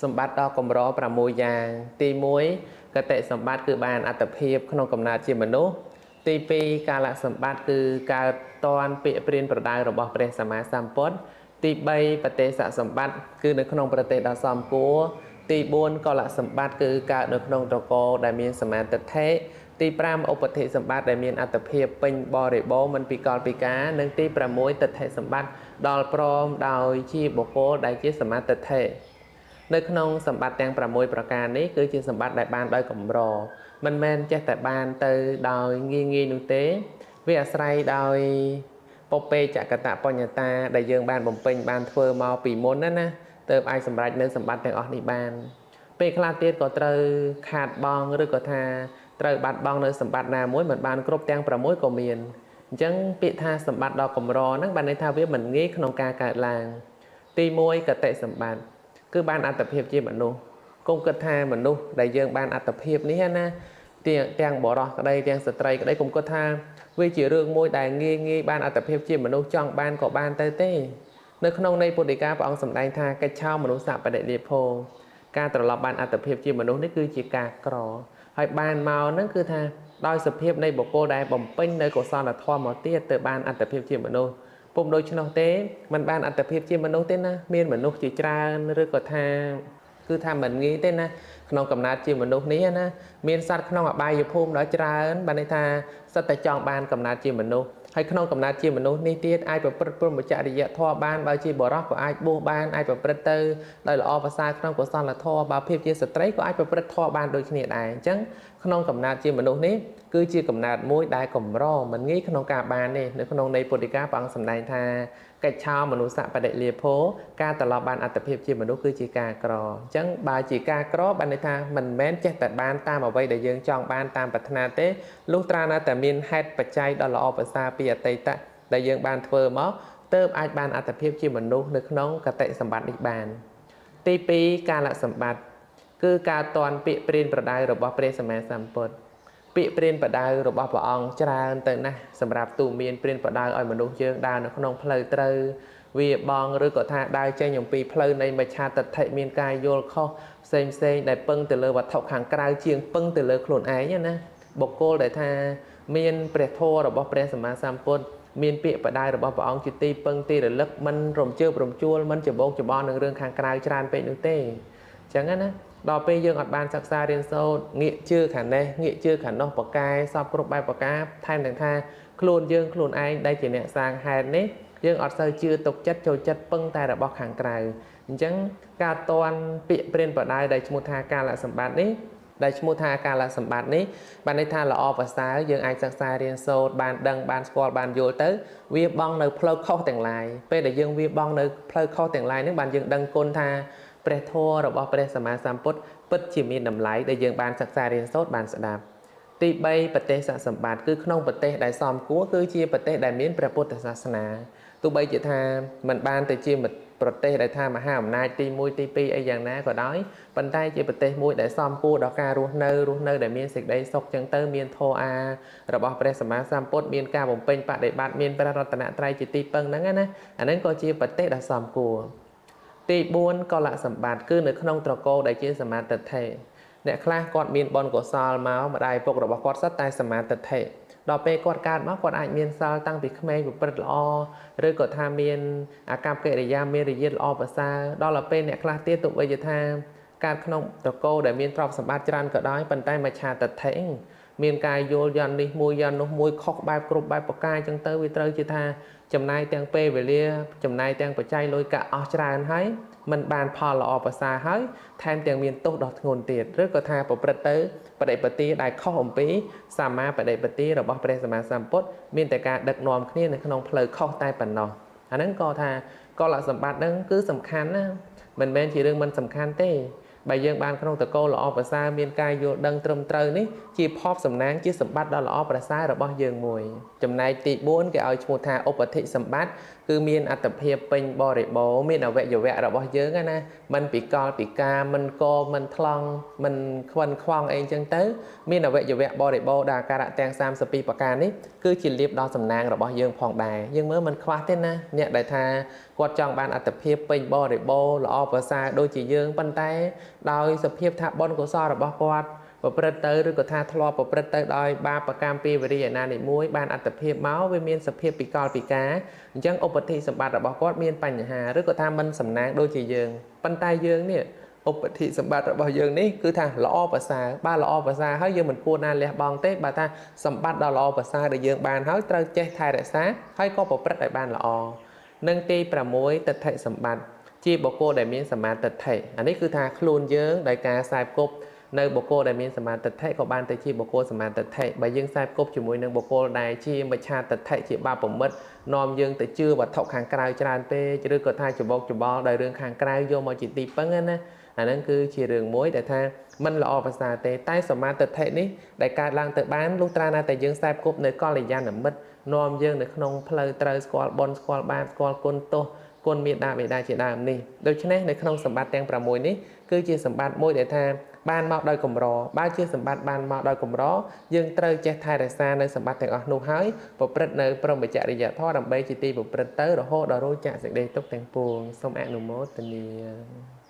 សម្បត្តិដ៏កម្រ6យ៉ាងទី1កតិសម្បត្តិគឺបានអត្តភាពក្នុងកំណើតជាមនុស្សទី2កាលសម្បត្តិគឺកើតតនពាក្យព្រានប្រដៅរបស់ព្រះសម្មាសម្ពុទ្ធទី3បទេសសម្បត្តិគឺនៅក្នុងប្រទេសដ៏សមគួរទី4កលសម្បត្តិគឺកើតនៅក្នុងត្រកូលដែលមានសមាទិដ្ឋិទី5ឧបធិសម្បត្តិដែលមានអត្តភាពពេញបរិបូរណ៍មិនពីកលពីការនិងទី6ទិដ្ឋិសម្បត្តិដល់ព្រមដោយជាបុគ្គលដែលជាសមាទិដ្ឋិនៅក្នុងសម្បត្តិទាំង6ប្រការនេះគឺជាសម្បត្តិដែលបានដោយកម្រមិនមែនចេះតែបានទៅដោយងាយងាយនោះទេវាអាស្រ័យដោយពពេចកតបញ្ញតាដែលយើងបានបំពេញបានធ្វើមកពីមុនណាណាទើបអាចសម្រេចនៅសម្បត្តិទាំងអស់នេះបានពេលខ្លះទៀតក៏ត្រូវខាតបង់ឬក៏ថាត្រូវបាត់បង់នៅសម្បត្តិណាមួយមិនបានគ្រប់ទាំង6ក៏មានអញ្ចឹងពាក្យថាសម្បត្តិដ៏កម្រហ្នឹងបានន័យថាវាមិនងាយក្នុងការកើតឡើងទី1កតិសម្បត្តិគឺបានអត្តភាពជាមនុស្សកុំគិតថាមនុស្សដែលយើងបានអត្តភាពនេះណាទាំងបរោះក្តីទាំងស្ត្រីក្តីកុំគិតថាវាជារឿងមួយដែលងាយងាយបានអត្តភាពជាមនុស្សចង់បានក៏បានទៅទេនៅក្នុងនៃពុទ្ធដីកាព្រះអង្គសម្ដែងថាកិច្ឆោមនុស្សបដិលាភោការត្រឡប់បានអត្តភាពជាមនុស្សនេះគឺជាការក្រហើយបានមកហ្នឹងគឺថាដោយសភាពនៃបុគ្គលដែលបំពេញនៅកុសលធម៌មកទៀតទៅបានអត្តភាពជាមនុស្សពុំដូច្នោះទេมันបានអត្តភាពជាមនុស្សទេណាមានមនុស្សជាច្រើនឬក៏ថាគឺថាមិនងាយទេណាក្នុងកំណើតជាមនុស្សនេះណាមានសត្វក្នុងអបាយភូមិដ៏ច្រើនបានន័យថាសត្វតែចង់បានកំណើតជាមនុស្សហើយក្នុងកំណើតជាមនុស្សនេះទៀតអាចប្រព្រឹត្តព្រហ្មចរិយធម៌បានបើជាបុរសក៏អាចបួសបានអាចប្រព្រឹត្តទៅដោយល្អប្រសើរក្នុងកុសលធម៌បើភាពជាស្ត្រីក៏អាចប្រព្រឹត្តធម៌បានដូចគ្នាដែរអញ្ចឹងក្នុងកំណើតជាមនុស្សនេះគឺជាកំណើតមួយដែលកម្រមិនងាយក្នុងការបានទេនៅក្នុងនៃពុទ្ធដីកាព្រះអង្គសម្ដែងថាកិច្ឆោមនុស្សបដិលាភោការត្រឡប់បានអត្តភាពជាមនុស្សគឺជាការក្រអញ្ចឹងបើជាការក្របានន័យថាមិនមែនចេះតែបានតាមអ្វីដែលយើងចង់បានតាមប្រាថ្នាទេលុះត្រាណាតែមានហេតុបច្ច័យដ៏ល្អប្រសើរពីអតីតដែលយើងបានធ្វើមកទើបអាចបានអត្តភាពជាមនុស្សនៅក្នុងកតិសម្បត្តិនេះបានទី2កាលសម្បត្តិគឺការតន់ពាក្យព្រានប្រដៅរបស់ព្រះសម្មាសម្ពុទ្ធពាក្យព្រានប្រដៅរបស់ព្រះអង្គច្រើនទៅណាស់សម្រាប់ទូមានព្រានប្រដៅឲ្យមនុស្សយើងដើរនៅក្នុងផ្លូវត្រូវវាបងឬក៏ថាដើរចេញអំពីផ្លូវនៃមច្ឆាទិដ្ឋិមានការយល់ខុសផ្សេងផ្សេងដែលពឹងទៅលើវត្ថុខាងក្រៅជាងពឹងទៅលើខ្លួនឯងណាបុគ្គលដែលថាមានព្រះធម៌របស់ព្រះសម្មាសម្ពុទ្ធមានពាក្យបដៅរបស់ព្រះអង្គជាទីពឹងទីរលឹកមិនរំជើបរំជួលមិនច្បោកច្បល់នឹងរឿងខាងក្រៅច្រើនពេកនោះទេអញ្ចឹងណាដល់ពេលយើងអត់បានសិក្សារៀនសូត្រងាកជឿខាងនេះងាកជឿខាងនោះបកែសពគ្រប់បែបប្រការថែមទាំងថាខ្លួនយើងខ្លួនឯងដែលជាអ្នកសាងហេតុនេះយើងអត់សូវជឿទុកចិត្តចូលចិត្តពឹងតែរបស់ខាងក្រៅអញ្ចឹងការតន់ពាក្យព្រានប្រដៅដែលឈ្មោះថាកាលសម្បត្តិនេះដែលឈ្មោះថាកាលសម្បត្តិនេះបានន័យថាល្អប្រសើរយើងអាចសិក្សារៀនសូត្របានដឹងបានស្គាល់បានយល់ទៅវាបង់នៅផ្លូវខុសទាំងឡាយពេលដែលយើងវាបង់នៅផ្លូវខុសទាំងឡាយនេះបានយើងដឹងគុណថាព្រះធម៌របស់ព្រះសម្មាសម្ពុទ្ធពិតជាមានតម្លៃដែលយើងបានសិក្សារៀនសូត្របានស្ដាប់ទី3ប្រទេសសម្បត្តិគឺក្នុងប្រទេសដែលសមគួរគឺជាប្រទេសដែលមានព្រះពុទ្ធសាសនាទោះបីជាថាមិនបានទៅជាប្រទេសដែលថាមហាអំណាចទី1ទី2អីយ៉ាងណាក៏ដោយប៉ុន្តែជាប្រទេសមួយដែលសមគួរដល់ការរស់នៅដែលមានសេចក្តីសុខចឹងទៅមានធម៌អារបស់ព្រះសម្មាសម្ពុទ្ធមានការបំពេញបដិបត្តិមានព្រះរតនត្រ័យជាទីពឹងហ្នឹងណាអាហ្នឹងក៏ជាប្រទេសដែលសមគួរទី4កលសម្បត្តិគឺនៅក្នុងត្រកូលដែលជាសមាទិដ្ឋិអ្នកខ្លះគាត់មានបុណ្យកុសលមកម្ដាយពុករបស់គាត់សុទ្ធតែសមាទិដ្ឋិដល់ពេលគាត់កើតមកគាត់អាចមានសិលតាំងពីក្មេងប្រព្រឹត្តល្អឬក៏ថាមានអាកប្បកិរិយាមានរយាទល្អប្រសើរដល់ពេលអ្នកខ្លះទៀតទោះបីជាថាកើតក្នុងត្រកូលដែលមានទ្រព្យសម្បត្តិច្រើនក៏ដោយប៉ុន្តែមច្ឆាទិដ្ឋិមានការយល់យ៉ាងនេះមួយយ៉ាងនោះមួយខុសបែបគ្រប់បែបប្រការអញ្ចឹងទៅវាត្រូវជាថាចំណាយទាំងពេលវេលាចំណាយទាំងបច្ច័យលុយកាក់អស់ច្រើនហើយមិនបានផលល្អប្រសើរហើយថែមទាំងមានទោសដ៏ធ្ងន់ទៀតឬក៏ថាប្រព្រឹត្តទៅបដិបទាដែលខុសអំពីសម្មាបដិបទារបស់ព្រះសម្មាសម្ពុទ្ធមានតែការដឹកនាំគ្នានៅក្នុងផ្លូវខុសតែប៉ុណ្ណោះអាហ្នឹងក៏ថាកលសម្បត្តិហ្នឹងគឺសំខាន់ណាមិនមែនជារឿងមិនសំខាន់ទេបើយើងបានក្នុងតកូលល្អប្រសើរមានការយល់ដឹងត្រឹមត្រូវនេះជាភ័ព្វសំណាងជាសម្បត្តិដ៏ល្អប្រសើររបស់យើងមួយចំណែកទី4គេឲ្យឈ្មោះថាឧបធិសម្បត្តិគឺមានអត្តភាពពេញបរិបូរណ៍មានអវយវៈរបស់យើងណាមិនពីកលពីការមិនកមិនថ្លង់មិនខ្វិនខ្វងអីចឹងទៅមានអវយវៈបរិបូរណ៍ដល់អាការៈទាំង32ប្រការនេះគឺជាលាភដ៏សំណាងរបស់យើងផងដែរយើងមើលមិនខ្វះទេណាអ្នកដែលថា គាត់ចង់បានអត្តភាពពេញបរិបូរណ៍ល្អប្រសើរដូចជាយើង ប៉ុន្តែដោយសភាពថាបុណ្យកុសលរបស់គាត់ប្រព្រឹត្តទៅ ឬក៏ថាធ្លាប់ប្រព្រឹត្តទៅដោយបាបកម្មពីវិរិយណានិមួយ បានអត្តភាពមកវាមានសភាពពិកលពិការ អញ្ចឹងឧបធិសម្បត្តិរបស់គាត់មានបញ្ហា ឬក៏ថាមិនសំណាងដូចជាយើង។ ប៉ុន្តែយើងនេះ ឧបធិសម្បត្តិរបស់យើងនេះគឺថាល្អប្រសើរ បើល្អប្រសើរហើយ យើងមិនគួរណាលះបង់ទេ។ បើថាសម្បត្តិដ៏ល្អប្រសើរដែលយើងបានហើយ ត្រូវចេះថែរក្សា ហើយក៏ប្រព្រឹត្តឲ្យបានល្អ។ និងទី6 ទិដ្ឋិសម្បត្តិ ជាបុគ្គលដែលមានសមាទិដ្ឋិ អានេះគឺថាខ្លួនយើងដោយការខ្សែគប់នៅបុគ្គលដែលមានសមាទិដ្ឋិ ក៏បានទៅជាបុគ្គលសមាទិដ្ឋិ។ បើយើងខ្សែគប់ជាមួយនឹងបុគ្គលដែលជាមិច្ឆាទិដ្ឋិ ជាបាបមិត្ត នាំយើងទៅជឿវត្ថុខាងក្រៅច្រើនពេក ឬក៏ថាច្បោកច្បល់ដោយរឿងខាងក្រៅយកមកជាទីពឹងណា អាហ្នឹងគឺជារឿងមួយដែលថាមិនល្អប្រសើរទេ។ តែសមាទិដ្ឋិនេះដែលកើតឡើងទៅបាន លុះត្រាណាតែយើងខ្សែគប់នៅកល្យាណមិត្ត នាំយើងនៅក្នុងផ្លូវត្រូវ ស្គាល់បុណ្យ ស្គាល់បាប ស្គាល់គុណទោស គុណមេដាបេដាជាដើមនេះ។ ដូច្នេះនៅក្នុងសម្បត្តិទាំង6នេះ គឺជាសម្បត្តិមួយដែលថាបានមកដោយកម្រ។ បើជាសម្បត្តិបានមកដោយកម្រ យើងត្រូវចេះថែរក្សានៅសម្បត្តិទាំងអស់នោះ ហើយប្រព្រឹត្តនៅព្រហ្មចរិយធម៌ ដើម្បីជាទីប្រព្រឹត្តទៅរហូតដល់រួចចាកសេចក្តីទុក្ខទាំងពួង។ សូមអនុមោទនា។